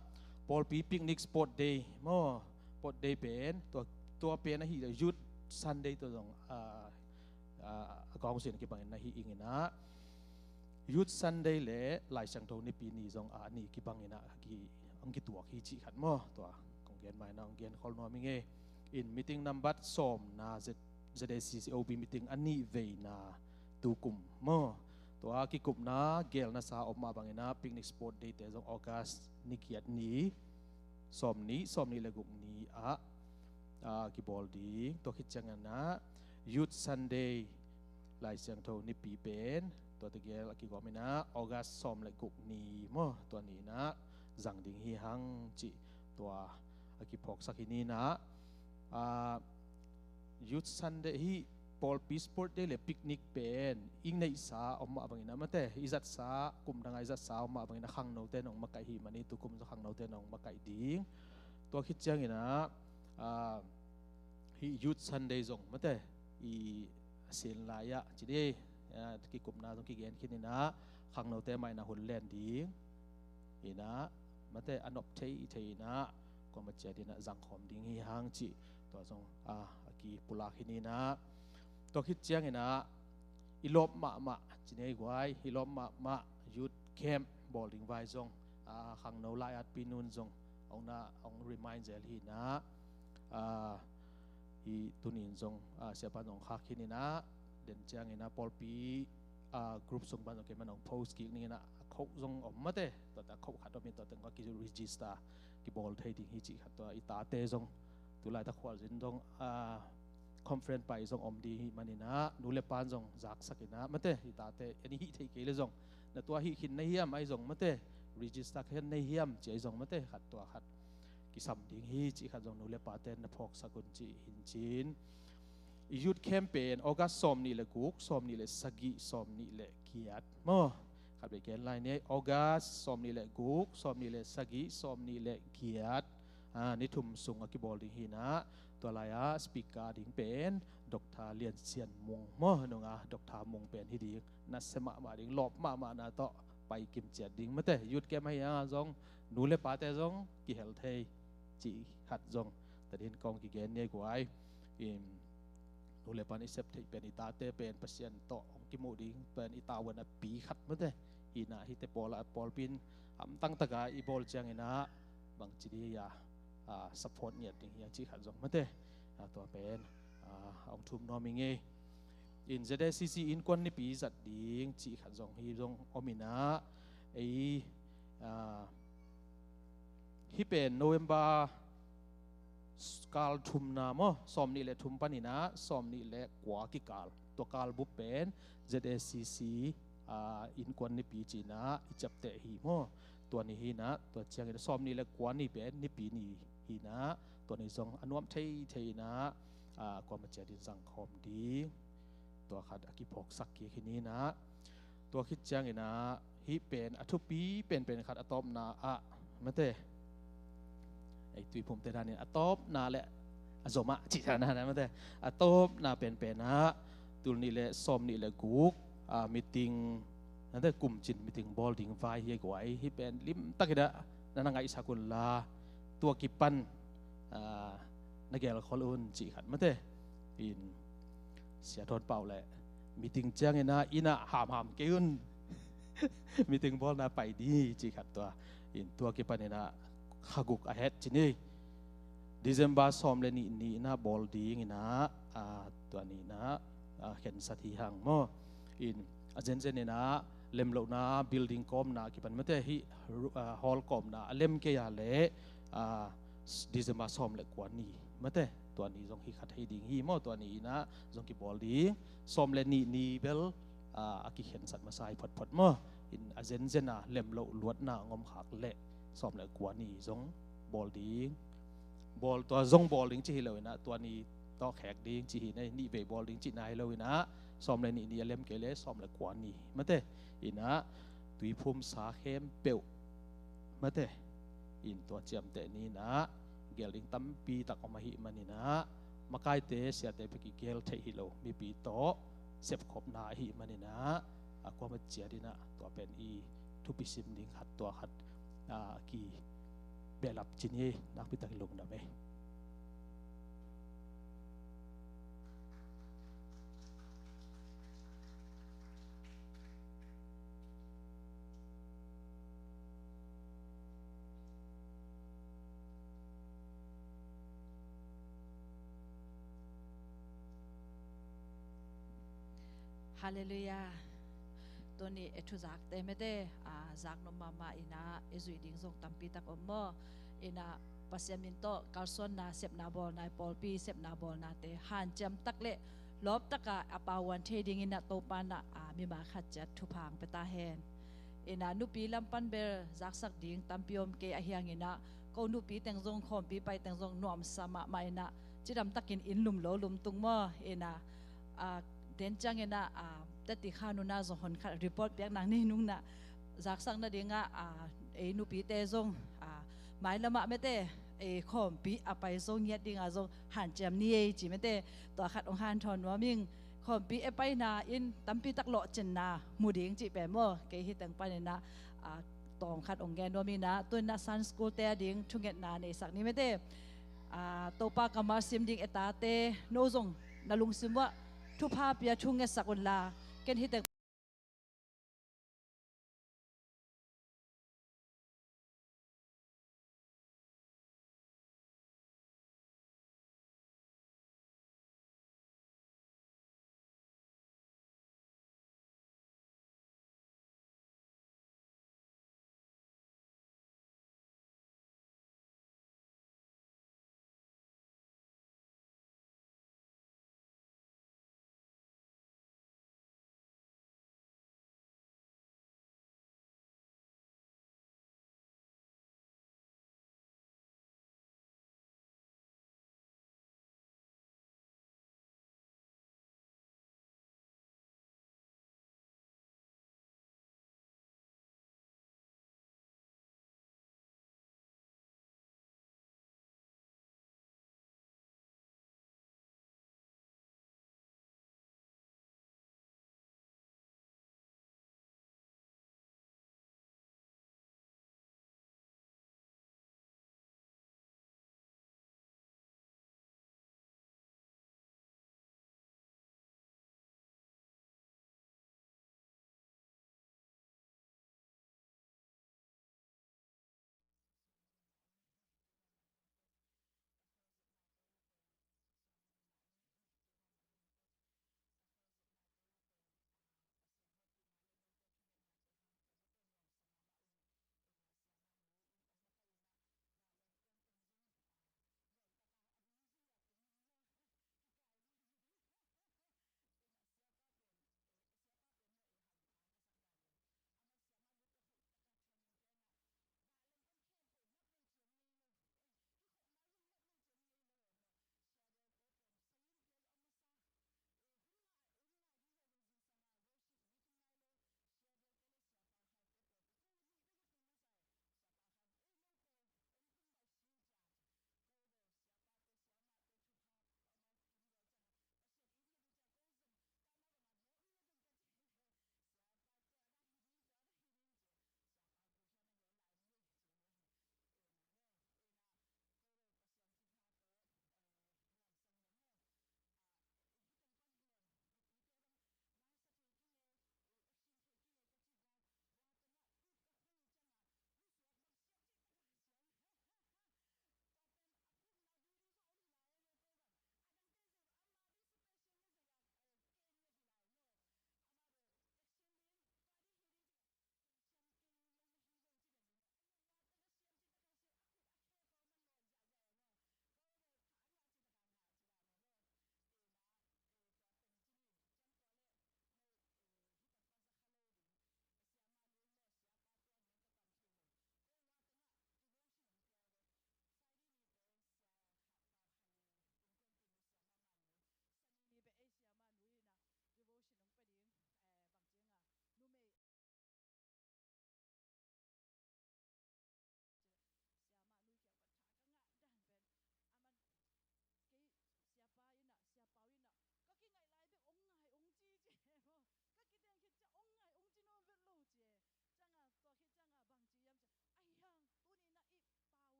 pawlpi picnic sport day maw, sport day pen tua, tua pen ahi le Youth Sunday tua zong, ah, ah, a kawng sin kibangin na hi ingin ah Youth Sunday le Lai Siangtho Nipi ni zong a ni kibangin ah ki, ang kituak hi cih khat maw. Tua kong gen mai na, kong gen khol nuam ing ei. In meeting nambat sawm na Z, Z A C C O B meeting a nih veina tukum maw. Tua kikupna gelna sa om mah bangin ah picnic sport day te zong August ni giat ni, sawm nih, sawm nih le guk ni ah, ah, kibawl ding. Tua khit ciangin ah Youth Sunday, Lai Siangtho Nipi pen tua tegel a kigawm in ah August sawm le guk ni maw, tua ni in ah zang ding hi hang cih tua a kiphawksak hi ni in ah, ah, Youth Sunday hi, pawlpi sport day le picnic pen i neihsa om mah bangin ah mate, i zatsa, kum dang a i zatsa om mah bangin ah khangnote nong makaih hi mani, tukum zong khangnote nong makaih ding. Tua khit ciangin ah, ah, hi Youth Sunday zong mate, i sin lai ah ci ni, ah, kikupna zong kigen khin in ah khangnote mah in ah hun len ding in ah mate, a nop thei thei in ah kuama ciat in ah zangkhawm ding hi hang cih tua zong, ah, a kipulak hi ni in ah. Tua khit ciangin ah i lawp mahmah ci ni ei guai, i lawp mahmah youth camp bawl ding vai zong, ah, khangno lai-atpi nun zong hong na, hong remind zel hi in ah, ah, hi tunin zong, ah, siapa zong khak khin in ah, den ciangin ah pawlpi, ah, group sung pan zong kei man hong post kik ning in ah, a khoh zong om mate, tua ta khoh khat om in tua teng kha ki register kibawl thei ding hi cih khat tua, i tate zong tulai ta khualzin zong, ah, conference pai zong om ding hi manin ah nu le pan zong zaksak in ah mate, i tate en i hih thei kei le zong na tua hih khin na hiam ahi zong mate, register khin na hiam ci ahi zong mate, khat tua khat kisam ding hi cih khat zong nu le pate na phawksak un cih hi in cin. I youth camp pen August sawm nih le guk, sawm nih le sagih, sawm nih le giat maw. Khat vei gen lai ni ei, August sawm nih le guk, sawm nih le sagih, sawm nih le giat, ah, ni thum sung a kibawl ding hi in ah, tua lai ah speaker ding pen Doctor Lian Sian Mung maw, nunga Doctor Mung pen hi ding, nasia mahmah ding, lawp mahmahna tawh pai kim ciat ding mate, youth camp ahi hang zong nu le pate zong kihel thei cih khat zong tadin kong kigen ni ei guai. In nu le pan i sep theih pen, i tate pen Pasian tawh hong kimuh ding pen i tavuan a pi khat mate, hi in ah hihte pawl ah pawlpi in hamtang tak a i bawl ciangin ah bangci ding a, ah, support ngiat ding hi a cih khat zong mate, ah, tua pen, ah, hong thum nuam ing ei. In Z A C C innkuan nipi zat ding cih khat zong hi zong om in ah, ei, ah, hih pen November kal thumna maw, sawm nih le thum panin ah sawm nih le kua kikal, tua kal bup pen Z A C C, ah, innkuan nipi ci in ah i ciapteh hi maw. Tua ni hi in ah, tua ciangin sawm nih le kua ni pen Nipi ni hi in ah, tua ni zong a nuam thei thei in ah, ah, kuama ciat in zangkhawm ding, tua khat a kiphawksak kik hi ni in ah. Tua khit ciangin ah hih pen a thupi penpen khat, a tawpna ah mate, ei, Tuiphumte dan in a tawpna le a zom ah cih dan ah mate, a tawpna penpen ah tul nih le sawm nih le guk, ah, meeting, mate, kum cin meeting bawl ding vai hi ei guai. Hih pen limtak in ah na na ngaihsak un la, tua kipan, ah, na gelkhol un cih khat mate. In Sia Thawn Pau le meeting ciangin ah inn ah hamham kei un, meeting bawlna pai ding hi cih khat tua. In tua kipan in ah kha guk a het ci ni. December sawm le nih ni in ah bawl ding in ah, ah, tua ni in ah, ah, khensat hi hang maw. In a zenzen in ah lemlohna, building kawmna kipan mate, hih, ah, hall kawmna a lem kei a leh, ah, December sawm le kua ni mate, tua ni zong hi kha thei ding hi maw, tua ni in ah zong kibawl ding. Sawm le nih ni bel, ah, a kikhensat masa hi photphot maw. In a zenzen a lemloh luatna a ngom khak leh sawm le kua ni zong bawl ding. Bawl, tua zong bawl ding ci hi lo in ah, tua ni tawh khek ding ci hi na, nih vei bawl ding cihna hi lo in ah, sawm le nih ni a lem kei le sawm le kua ni mate. In ah tuiphumsa khempeuh mate, in tua ciamteh ni in ah, gelh ding tampi tak om ahih manin ah, makaite siate bek i gel theih hi lo, mipi tawh sepkhopna ahih manin ah, a kuamah ciat in ah tua pen i thupi sim ding khat, tua khat, a, kibehlap ci ni. Nakpi tak i lungdam ei. Halleluiah. Tuni e thuzakte mete, a, zaknop mahmah in ah, e zuih ding zong tampi tak om maw. In ah Pasian min tawh kalsuanna, sepna bawlna, pawlpi sepna bawlnate hanciam tak le lawp taka a pauan thei dingin ah Topa in ah, a, mimal khat ciat thupha hong pia ta hen. In ah nupi lam pan bel zaksak ding tampi om kei ahih hangin ah, ko nupi teng zong, khawmpi pai teng zong nuamsa mahmah in ah, cidam takin inn lum lo lum tung maw. In ah, a, den ciangin ah, a, teti kha nuna zong hon khat report piak nang nei nung in ah, zaksak nading ah, a, ei nupite zong, a, mailam ah mete, ei khawmpi a pai zong ngiat ding ah zong hanciam ni ei ci mete, tua khat hong hanthawn nuam ing. Khawmpi e paina in tampi tak lawhcinna mu ding cih pen maw, kei hi teng panin ah, a, tawm khat hong gen nuam in ah, tu in ah Sunday school te ading thungetna neisak ni mete. A, Topa kammal sim ding e tate, no zong na lungsim uah thupha pia thu ngetsak un la, ken hi teng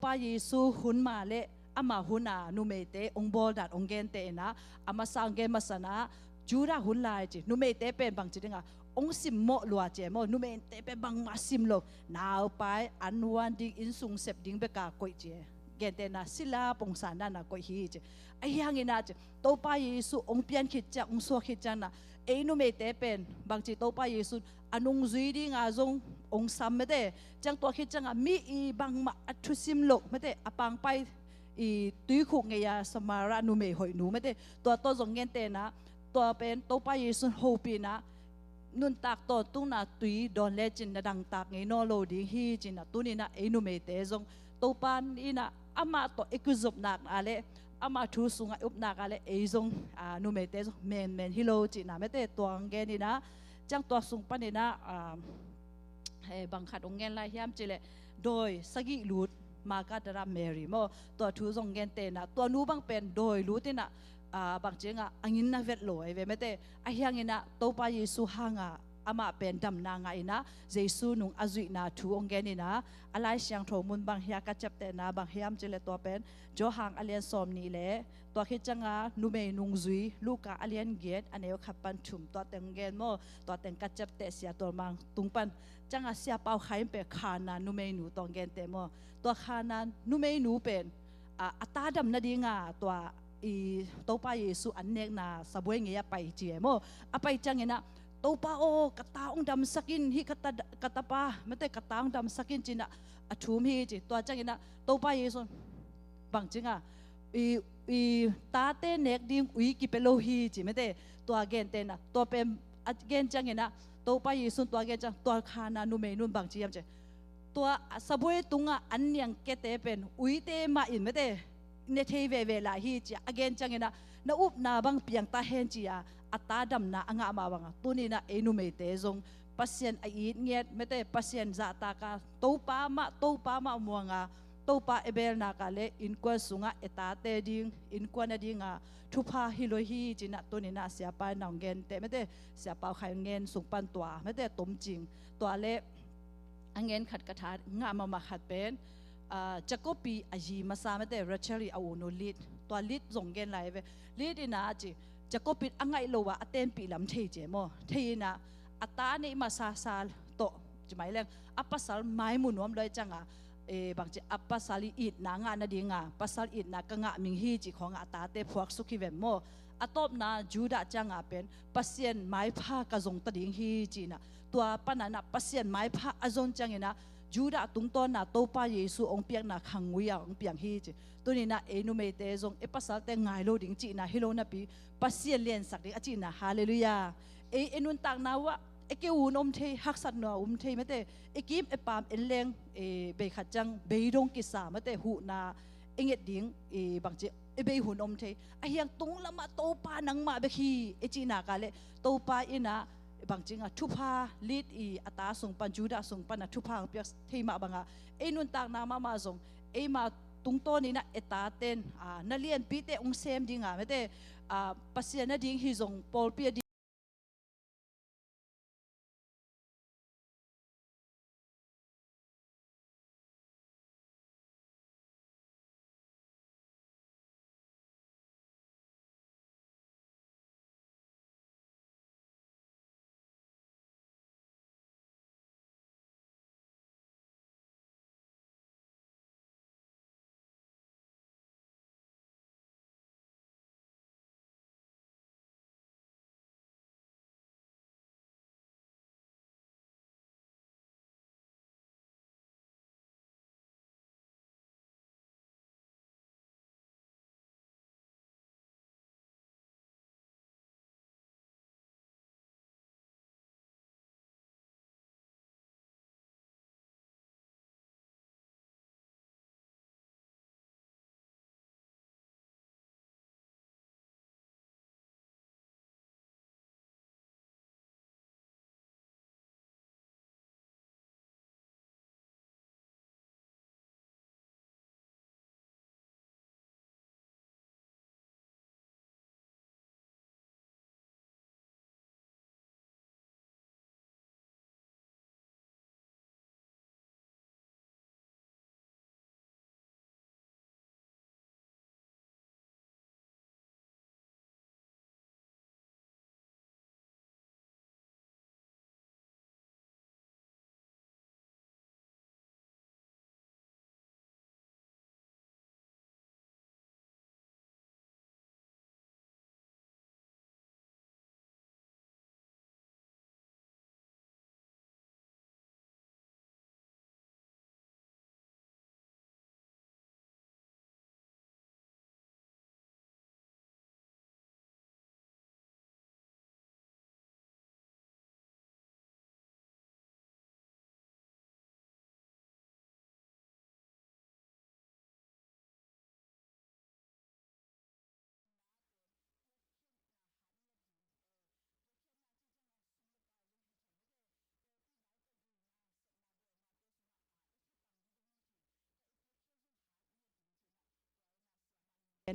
Pa Jesu hun ma le ama hun a numeite hong bawl dan hong gente in ah, a masa hong gen masa in ah, Judah hun lai ci, numeite pen bangci ding a hong simmawh lua ci e maw, numeite pen bangmah sim lo, naupai, an wan ding, inn sung sep ding bek a koih ci e. Gente in ah sila pongsan dan a koih hi ci. Ahi hangin ah ci, Topa Jesu hong pian khit ciang, hong suak khit ciang in ah, ei numeite pen bangci, Topa Jesu a nungzui ding a zong hong sam mate. Ciang tua khit ciang a mi i bangmah a thusim loh mate, a pangpai i tuikhuk ngei a Samaria numei hoih nu mate, tua tawh zong gente in ah, tua pen Topa Jesu hopih in ah, nuntak tawntungna tui dawn lecin na dangtak ngei nawn lo ding hi ci in ah, tuni in ah ei numeite zong Topa in ah amah tawh i kizopna a le ama thu sungah i upna a le ei zong, a, numeite zong menmen hi lo cihna mate, tua hong gen in ah, ciang tua sung panin ah, a, eh, bang khat hong gen lai hiam cih leh, dawi sagih lut, Magdala Mary maw, tua thu zong gente in ah, tua nu bang pen dawi lut in ah, a, bangci ding a, a ngin na vet lo ahi ve mate. Ahi hangin ah Topa Jesu hang a amah pen damna ngah in ah, Jesu nung a zuihna thu hong gen in ah, a Lai Siangtho mun bang hiam ka ciaptehna bang hiam cih leh, tua pen Johan a lian sawmnih le, tua khit ciang a numei nungzui, Luka a lian giat, a neu khat pan thum, tua teng gen maw, tua teng ka ciapteh, Sia Tual Mang tung pan. Ciang a Sia Pau Khai in pen Kana numeinu tawh hong gente maw. Tua Kana numeinu pen, a, a ta dam nading a tua i Topa Jesu an nekna sabuai ngei a pai ci e maw. A pai ciangin ah, "Topa aw, ka ta hong damsak in, hih ka ta, ka tapa mate, ka ta hong damsak in," ci in ah a thum hi ci. Tua ciangin ah Topa Jesu bangci ding a, i, i tate nek ding ui kipia lo hi ci mate. Tua gente in ah, tua pen a gen ciangin ah, Topa Jesu in tua gen ciang, tua Kana numeinu in bangci hiam cih leh, tua sabuai tungah an niangkiate pen uite mah in mate, ne thei veve lai hi ci a gen ciangin ah, "Na upna bang piang ta hen," ci a, a ta damna a ngah mah bang a, tuni in ah ei numeite zong Pasian a it ngiat mate, Pasian zahtak a, Topa mah, Topa mah muang a, Topa i belna a le innkuan sungah i tate ding, innkuan a ding a thupha hi lo hi ci in ah, tuni in ah Sia Pa in ah hong gente mate, Sia Pau Khai in gen sung pan tua mate, tomcing. Tua le a ngen khat ka tha ngah mahmah khat pen, a, Jacob i a zi masa mate, Rachel i a u nu Leah. Tua Leah zong gen lai ve. Leah in ah ci, Jacob in a ngaih lo a a tenpih lam thei ci e maw. Thei in ah a ta neih masasa tawh, ci mai leng, a pasal mai mu nuam lua ciang a, e, bangci a pasal i itna ngah nading a, pasal itna ka ngah ming hi ci khawng a a tate phuaksuk hi ven maw. A tawpna Judah ciang a pen Pasian maipha ka zong ta ding hi ci in ah, tua pan in ah Pasian maipha a zon ciangin ah Judah tungtawn a Topa Jesu hong piakna khang ui a hong piang hi ci. Tuni in ah ei numeite zong ei pasalte ngai lo ding cihna hi lo napi, Pasian liansak ding a cihna, halleluiah. Ei, ei nuntakna uh ah ei kiu hun om thei, haksatna om thei mate, ei kim ei pam en leng, e, bei khat ciang beidong kisa mate, huhna ei nget ding, e, bangci, ei bei hun om thei. Ahi hang tung lamah Topa nangmah bek hi ei cihna a le, Topa in ah bangci ding a thupha, Leah i a ta sung pan, Judah sung pan a thupha hong piak thei mah bang a, ei nuntakna mahmah zong eima tungtawn in ah ei taten, a, na lianpite hong sem ding a mate, a, Pasian a ding hi zong pawlpi a ding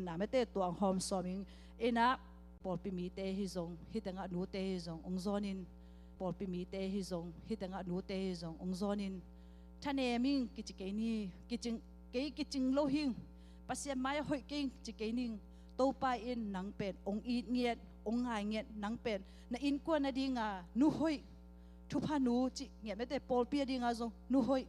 na mete tuang hawm sawm ing. Inah pawlpi mite hi zong, hih tengah nute hi zong ong zawnin, pawlpi mite hi zong, hih tengah nute hi zong ong zawnin, thanem ing kici kei ni, kicing, kei kicing lo hing, Pasian mai-ah hoih kei ing ci kei ning. Topa in nang pen ong it ngiat, ong ngai ngiat, nang pen na innkuan a dinga nu hoih, thupha nu cih ngiat mete, pawlpi a dinga zong nu hoih,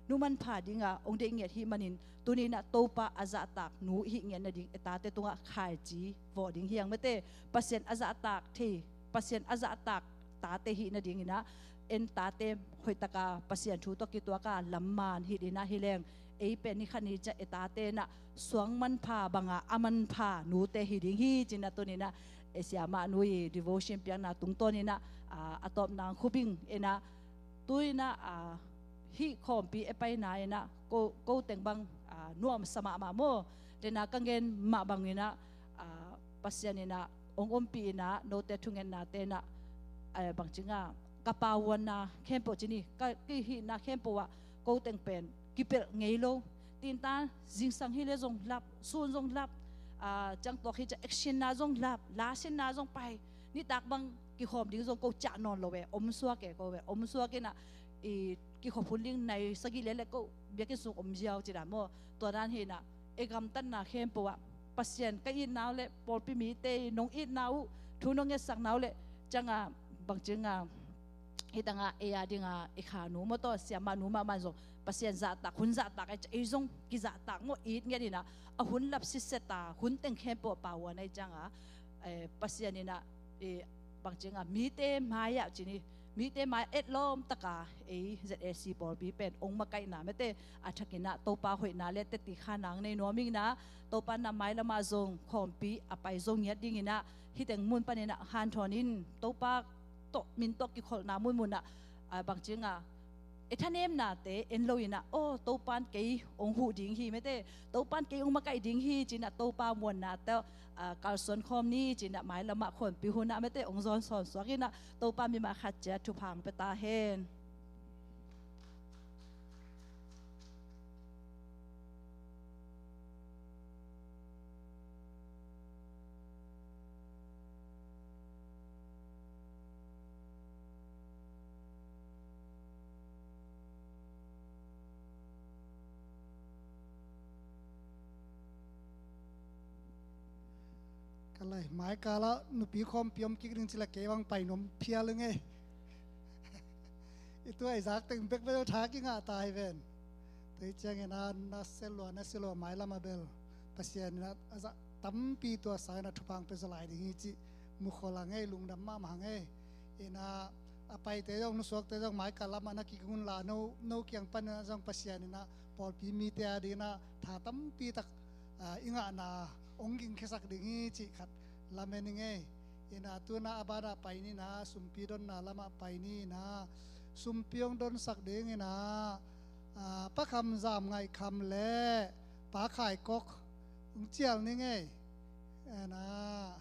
nu manpha dinga ong deih ngiat hih manin, tuni inah Topa a zahtak nu hih ngiat nading e tate tungah khaici vawh ding hi hang mete. Pasian a zahtak thei, Pasian a zahtak tate hih nading inah, en tate hoihtaka Pasian thu tawh kituaka lamman hih dinah hi leng, ei pen ni khat ni ciang e tate inah suang manpha banga a manpha nute hi ding hi ci inah tuni inah e siamah nu i devotion piakna tungtawn inah, a, a tawpna ong khuping inah, tu inah, a, hih khawmpi e paina inah ko, ko teng bang, a, nuamsa mahmah maw. Dena ka gen mah bang inah, a, Pasian inah ong ompih inah note thungetnate inah, a, bangcinga ka pauanna khempeuh ci ni, ka, ka hihna khempeuh ah ko teng pen kipelh ngei lo. Tinta zingsang hi le zong lap, sun zong lap, a, ciangtuak hi ciang actionna zong lap, lasinna zong pai, nitak bang kikhawm ding zong ko ciah nawn lo ve, om suak e ko ve, om suak inah i kikhop hun ding nai sagih le le ko biakinn sung om ziau ci dan maw. Tua dan hi inah e gamtatna khempeuh ah Pasian ka itna uh le pawlpi mite i nong itna uh, thu nong ngetsakna uh le cianga bangcinga hih tangah ei a dinga i khanu maw tawh siamah nu mahmah zong Pasian zahtak, hun zahtak ei ciang ei zong kizahtak maw, it ngiat inah a hun lap sitseta hun teng khempeuh a pauan ei cianga, eh, Pasian inah, eh, bangcinga mite mai-ah ci ni, mite mai etlawm taka ei Z A C pawlpi pen ong makaihna mete a thakinah Topa hoihna le teti kha nang nei nuam inah, Topa na mailamah zong khawmpi a pai zong ngiat dinginah hih teng mun paninah hanthawn in Topa tawh min tawh kikholhna munmunah, a, bangcinga e thanemnate en lo inah, aw, Topan kei ong huh ding hi mete, Topan kei ong makaih ding hi cinah Topa muanna tawh, a, kalsuan khawm ni cinah mailamah khawmpi hunah mete ong zawn sawnsuak inah Topa mimal khat ciat thupha ong pia ta hen. Ka lai, mai kalah nupi khawmpi om kik ding cila kei bang pai nuam phial ing ei. I tuai zak teng bek bel tha kingah ta hi ven. Tua hi ciangin a na selua na silua mailam a bel Pasian in a zah tampi tua sangin a thupha ong pia zaw lai ding hi cih mukhol a ngei, lungdam mahmah a ngei. Inah a paite zong, nusuakte zong mai kalam ah na kik un la, no, no kiang panin a zong Pasian inah pawlpi mite a dinginah tha tampi tak, a, i ngahna ong gingkhiasak ding hi cih khat lamen i ngei. Inah tuna a banah pai ninah sumpi donna lamah pai ninah sumpi ong donsak dinginah, a, Pa Kham Zam Ngaih Kham le Pa Khai Kok ong cial ni ngei. Inah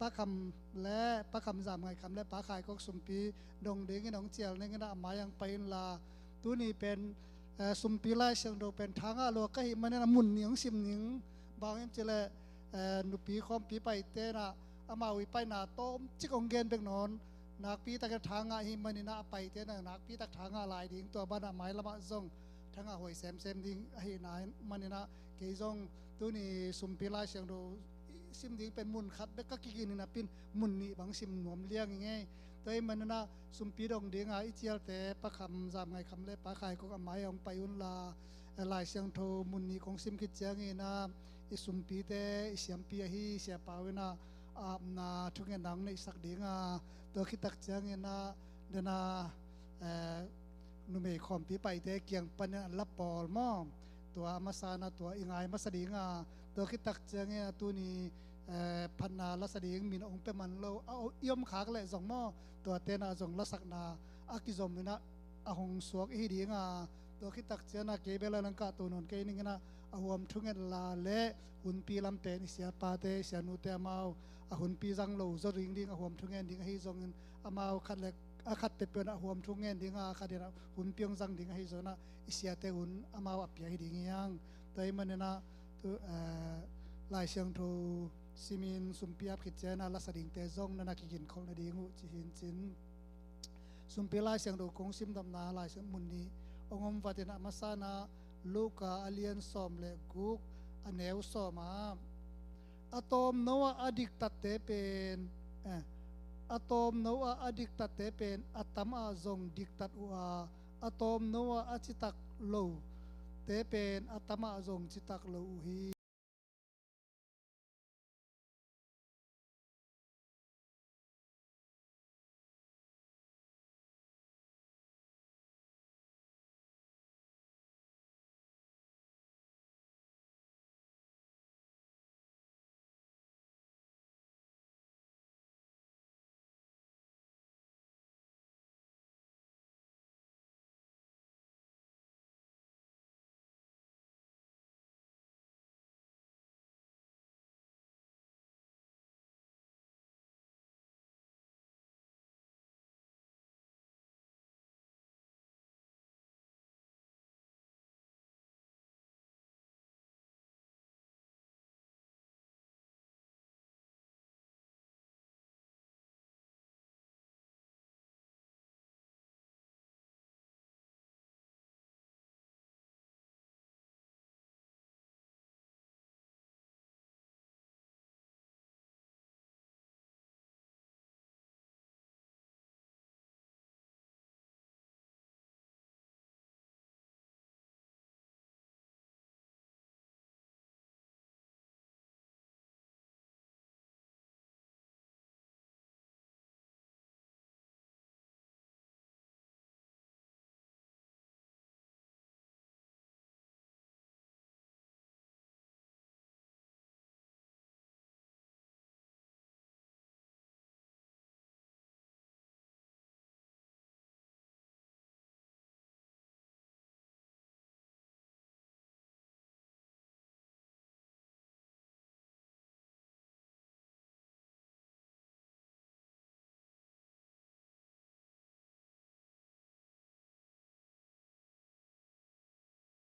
Pa Kham le, Pa Kham Zam Ngaih Kham le Pa Khai Kok sumpi dong dingin ong cial ning inah a mai ang pai inla, tuni pen, eh, sumpi Lai Siangtho pen tha ngah lua ka hih manin a mun nih ong sim ning. Bang hiam cih leh, eh, nupi khawmpi paite inah amau i paina tawmcik ong gen bek nawn. Nakpi takin a tha ngah hih manin a paite inah nakpi tak tha ngah lai ding, tua banah mailamah zong tha ngah huai semsem ding ahih manin ah kei zong tuni sumpi Lai Siangtho sim ding pen mun khat bek ka kigin hi napi in mun nih bang sim nuam liang i ngei. Tua ahih manin ah sumpi dong dinga i cialte Pa Kham Zam Ngaih Kham le Pa Khai Kok a mai ah ong pai unla, eh, Lai Siangtho mun nih kong sim khit ciangin ah i sumpite, i siampi ahi Sia Pau in ah a apna thungetna ong neihsak dinga, tua khit tak ciangin ah dena, eh, numei khawmpi paite kiang panin an la pawl maw? Tua a masa inah tua i ngai masa dinga, tua khit tak ciangin a tuni, eh, phatna lasa ding min ong pia man lo a i om khak leh zong maw, tuate inah zong lasakna a kizom inah a hong suak i hi dinga, tua khit tak ciangin ah kei bel a langkah to nawn kei ning inah a huam thunget la le hunpi lam pen i siapate, i sianute amau a hunpi zang lo zaw ding ding a huam thungen ding ahi zongin amau khat le a khat peuhpeuh inah huam thu ngen dinga, a khat inah hunpi ong zang ding ahi zongin ah i siate hun amau a pia hi ding hi hang. Tua ahih manin ah tu, eh, Lai Siangtho simin sumpi ap khit ciangin ah lasa dingte zong na na kiginkholh nading uh ci hi in cin. Sumpi Lai Siangtho kong simdamna Lai Siangtho mun nih hong om vat in ah, a masa in ah Luka a lian sawm le guk, a neu sawm ah, a tawmno ah a diktatte pen, eh, a tawmno ah a diktatte pen a tam ah zong diktat uh a, a tawmno ah a citak lote pen a tam ah zong citak lo uh hi.